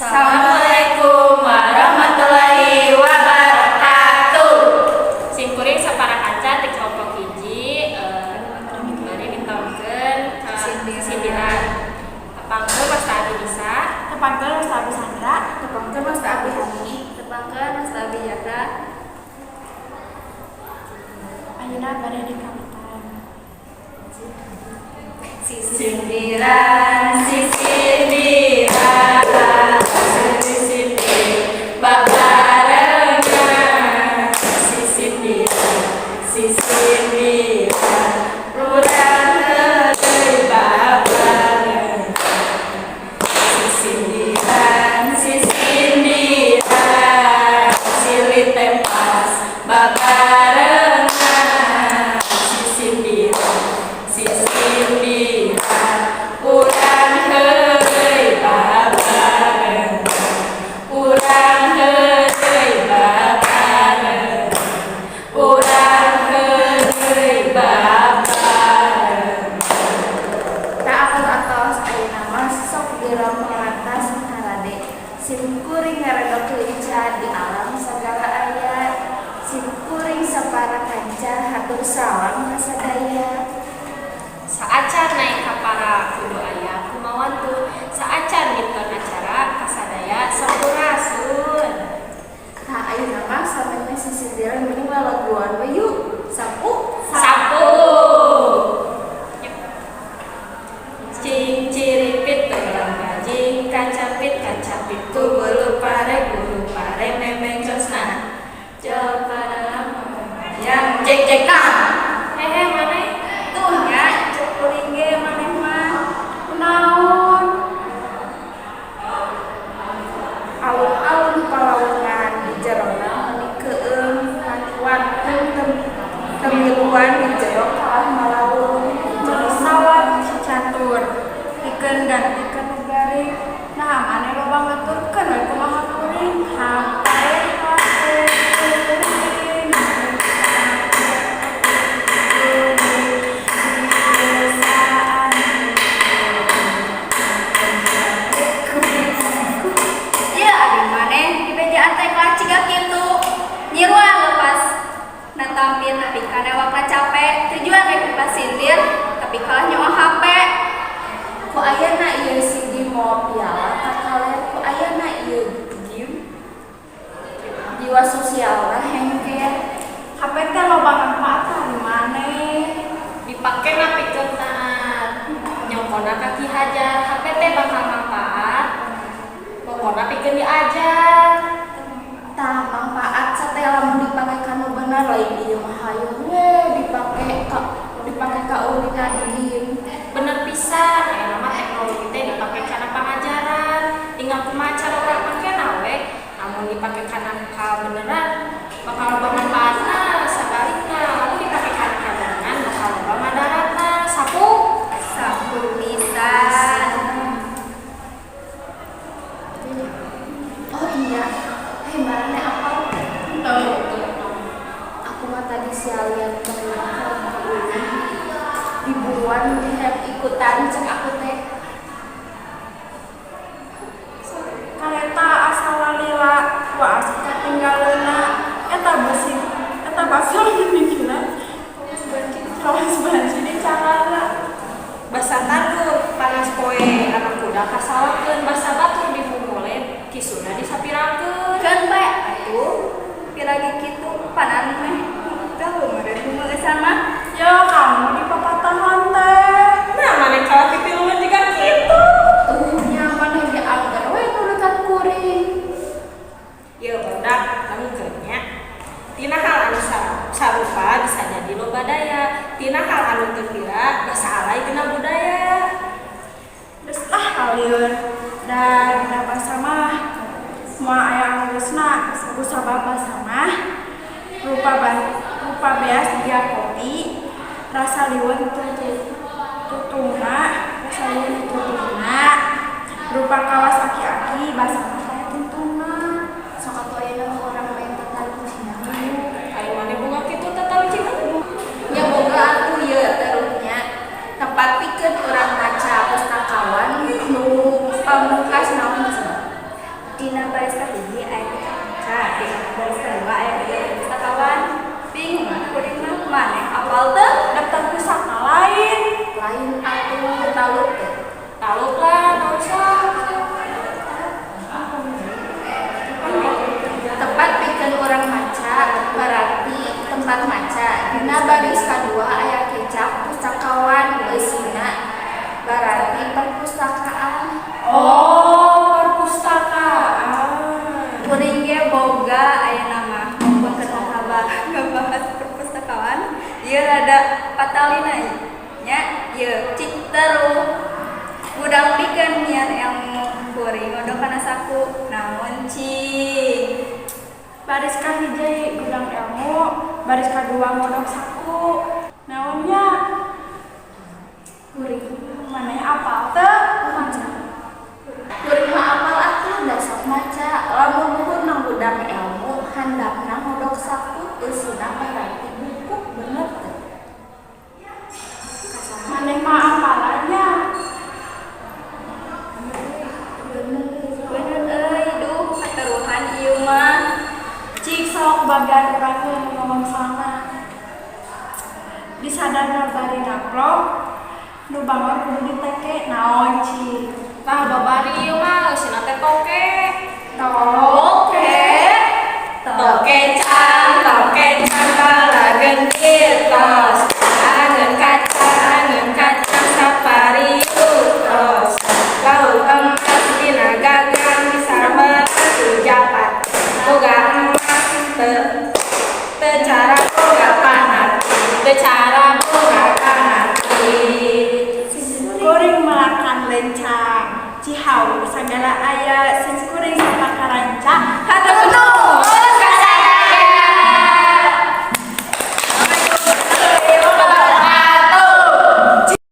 Assalamualaikum warahmatullahi wabarakatuh. Simkuring sapara kanca ti kelompok 1 bade mintonkeun ka sindiran. Tepangkeun, wasta abdi Nisa. Tepangkeun, wasta abdi Sandra. Tepangkeun, wasta abdi Hani. Tepangkeun, wasta abdi Jaka. Ayeuna bade dikawitan. Sindiran, sisindiran, sisindir babarengan. Sisindiran, sisindiran, urang heureuy babarengan. Sisindiran, sisindiran, silih tempas babarengan. Sisindiran, sisindiran, urang heureuy babarengan. Urang heureuy babarengan. Urang heureuy babarengan. Tak atos ayeuna mah sok diramaratas harade. Sim kuring ngaredok lica di alam sagala aya. Sim kuring sapara kanca hatur salam ka sadaya. Saacan naik kapara kudu aya kumawantun. Saacan minton acara kasadaya sampurasun. Tah, ayeuna mah samemeh sisindiran, mending lalaguan we yuk. Sapu. Sapu. Cing ciripit tulang bajing kacapit kacapit ku bulu pare, bulu pare memeng cosna. Coba Yang cek cek nah. Hehe, mana? Tuh nya, cek kuring ge maneh mah. Kunaon? Alun-alun palawengan di jerona meuni keueum, wantun temiluan di jero kalah malaung. Sawat catur pikeun gantikeun nu garing. Nah, maneh loba ngaturkeun we kumaha kuring HP HP kuring. Di desaan. Ya, ari maneh dibejaan teh kelas ciga kitu. Nyiruan lepas natampil nepi ka dewakna capek, tujuan rek sindir tapi kalah nyawa HP. Ku ayana ieu sigi mawa piala ka kaler, ku ayana ieu game jiwa sosialna hengker. HP teh loba manfaat ari maneh. Dipake pikeun taat, nyongkona ka Ki Hajar. HP teh bakal manfaat, pokona pikeun diajar. Tah, manfaat sate lamun dipake kanu bener, lain ieu mah hayoh we dipake ka ulina di game. Bener pisan, ayeuna mah teknologi teh dipake kana pangajaran, tinggal kumaha cara urang makena we. Lamun dipake kana kabeneran bakal loba manfaatna, sabalikna lamun dipake kana kabeneran bakal loba madaratna. Sapu. Sapu pisan. Oh iya, hei, marane apa? Henteu. Aku mah tadi sia lihat barudak lagi ulin diburuan hayang ikutan, cek aku teh. Kareta asa lalila waas katinggaleuna, eta besi eta baso mikirna kawas banci di calana. Basa tandur panas poe anak kuda kasawakeun, basa batur dimumule kisuna disapirakeun. Keun bae atuh pilagi kitu panan meh teu meureun meueusan mah. Ya kamu di papatahan teh. Nah, maneh kalah pipiluan juga kitu. Tuh nya, maneh ge angger we nurutan kuring. Ieu barudak, dangukeun nya. Tina hal anu sarupa bisa jadi loba daya, tina hal anu teu pira basa alay tina budaya. Geus lah kalieur da dina basa mah moal aya anggeusna, kusabab basa mah rupa beas jiga kopi, rasa liwet tutungna, rasa liwet tutungna rupa kawas aki-aki, basa mah taya tungtungna. Sok atuh ayeuna mah urang main tatarucingan. Ayo, maneh boga kitu tatarucingan? Nya boga atuh, ieu terusnya tempat pikeun urang maca pustakawan nu pamungkas naon cenah. Rada patalina nya ieu cik teruh. Gudang pikeun nyian ilmu, kuring ngodok kana saku. Naon cing? Baris kahiji gudang ilmu, baris kadua ngodok saku. Naonnya? Kuring maneh apal teu? Maca. Kuring mah apal atuh, da sok maca. Lamun luhurna gudang ilmu, handapna ngodok saku, eusina paranti buku, bener teu? Maneh mah apalannya. Bener euy, duh kataruhan ieu mah. Cik, sok bagian urang nu ngomong sana. Disadarna bari naplok, nu bangor kudu diteke, naon cik? Tah, babari ieu mah eusina teh toke. Toke. Toke can kalagentir tos. Angeun kacang sapariu tos. Lauk emas dina gagang bisa ku japat. Boga emas teu teu cara boga panat. Teu cara boga panat. Kuring melakan lencang. Cihaur sagala aya, sim kuring sapakaranca.